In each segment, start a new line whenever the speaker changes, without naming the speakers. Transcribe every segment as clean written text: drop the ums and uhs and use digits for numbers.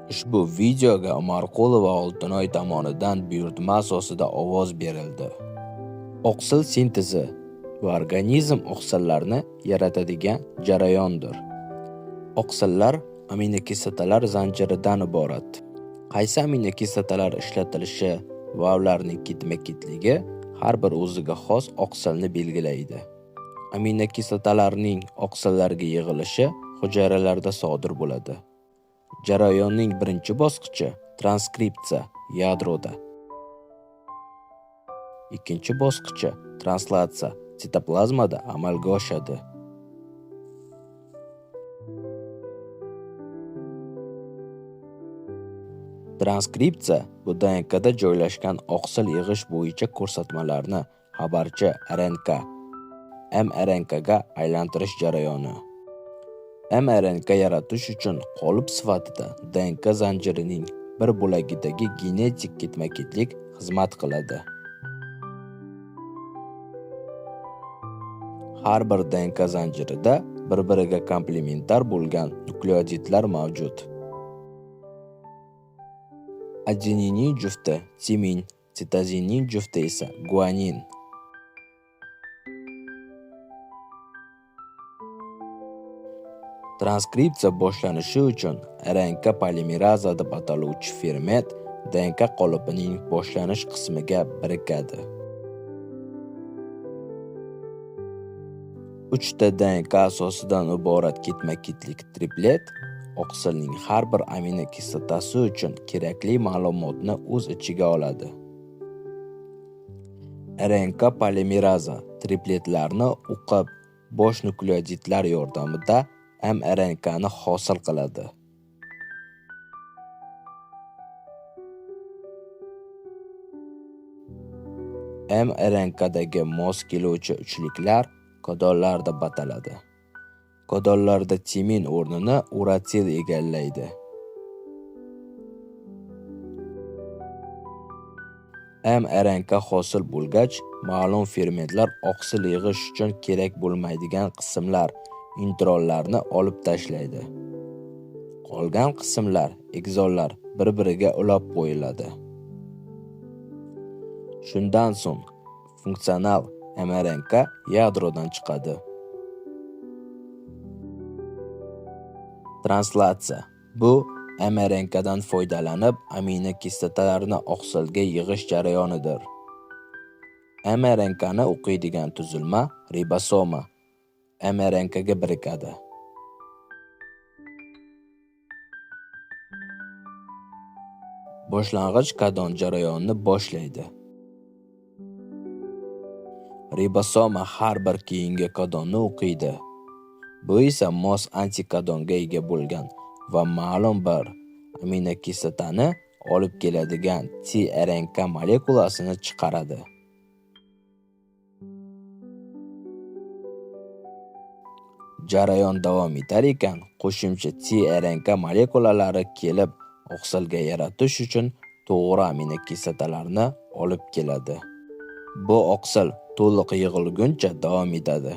Ushbu videoga Umarqulova Oltinoy tomonidan buyurtma asosida ovoz berildi. Oqsil sintezi va organizm oqsillarni yaratadigan jarayondir. Oqsillar aminokislotalar zanjiridan iborat. Qaysi aminokislotalar ishlatilishi va ularning ketma-ketligi har bir o'ziga xos oqsilni belgilaydi. Aminokislotalarning oqsillarga yig'ilishi hujayralarda sodir bo'ladi. Jarayonning birinchi bosqichi transkripsiya yadroda. Ikkinchi bosqichi translyatsiya sitoplazmada amalga oshadi. Transkripsiya bu DNKda joylashgan oqsil yig'ish bo'yicha ko'rsatmalarni xabarchi RNK mRNKga aylantirish jarayoni. mRNK yaratish uchun qolip sifatida DNK zanjirining bir bo'lagidagi genetik ketma-ketlik xizmat qiladi. Har bir DNK zanjirida bir-biriga komplementar bo'lgan nukleotidlar mavjud. Adeninning jufti timin, sitozinning jufti esa guanin. Transkripsiya boshlanishi uchun RNK polimeraza deb ataluvchi ferment DNK qolipining boshlanish qismiga birikadi. 3 ta DNK asosidan iborat ketma-ketlik triplet oqsilning har bir aminokislotasi uchun kerakli ma'lumotni o'z ichiga oladi. RNK polimeraza tripletlarni o'qib, bosh nukleotidlar yordamida mRNKni hosil qiladi. mRNKdagi mos keluvchi uchliklar kodonlar deb ataladi. Kodonlarda timin o'rnini uratsil egallaydi. mRNK hosil bo'lgach, ma'lum fermentlar oqsil yig'ish uchun kerak bo'lmaydigan qismlar intronlarni olib tashlaydi. Qolgan qismlar, ekzonlar bir-biriga ulab qo'yiladi. Shundan so'ng funksional mRNK yadrodan chiqadi. Translyatsiya bu mRNKdan foydalanib aminokislotalarni oqsilga yig'ish jarayonidir. mRNKni o'qiydigan tuzilma ribosoma mRNKga birikadi. Boshlang'ich kodon jarayonni boshlaydi. Ribosoma har bir keyingi kodonni o'qiydi. Bu esa mos antikodonga ega bo'lgan va ma'lum bir aminokislotani olib keladigan tRNK molekulasini chiqaradi. Jarayon davom etar ekan, qo'shimcha tRNK molekulalari kelib, oqsilga yaratish uchun to'g'ri aminokislotalarni olib keladi. Bu oqsil to'liq yig'ilguncha davom etadi.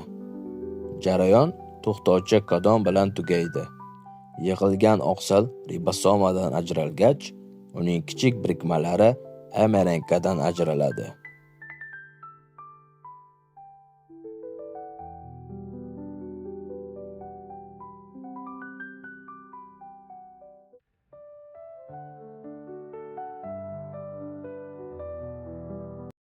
Jarayon to'xtovchi kodon bilan tugaydi. Yig'ilgan oqsil ribosomadan ajralgach, uning kichik birikmalari mRNKdan ajraladi.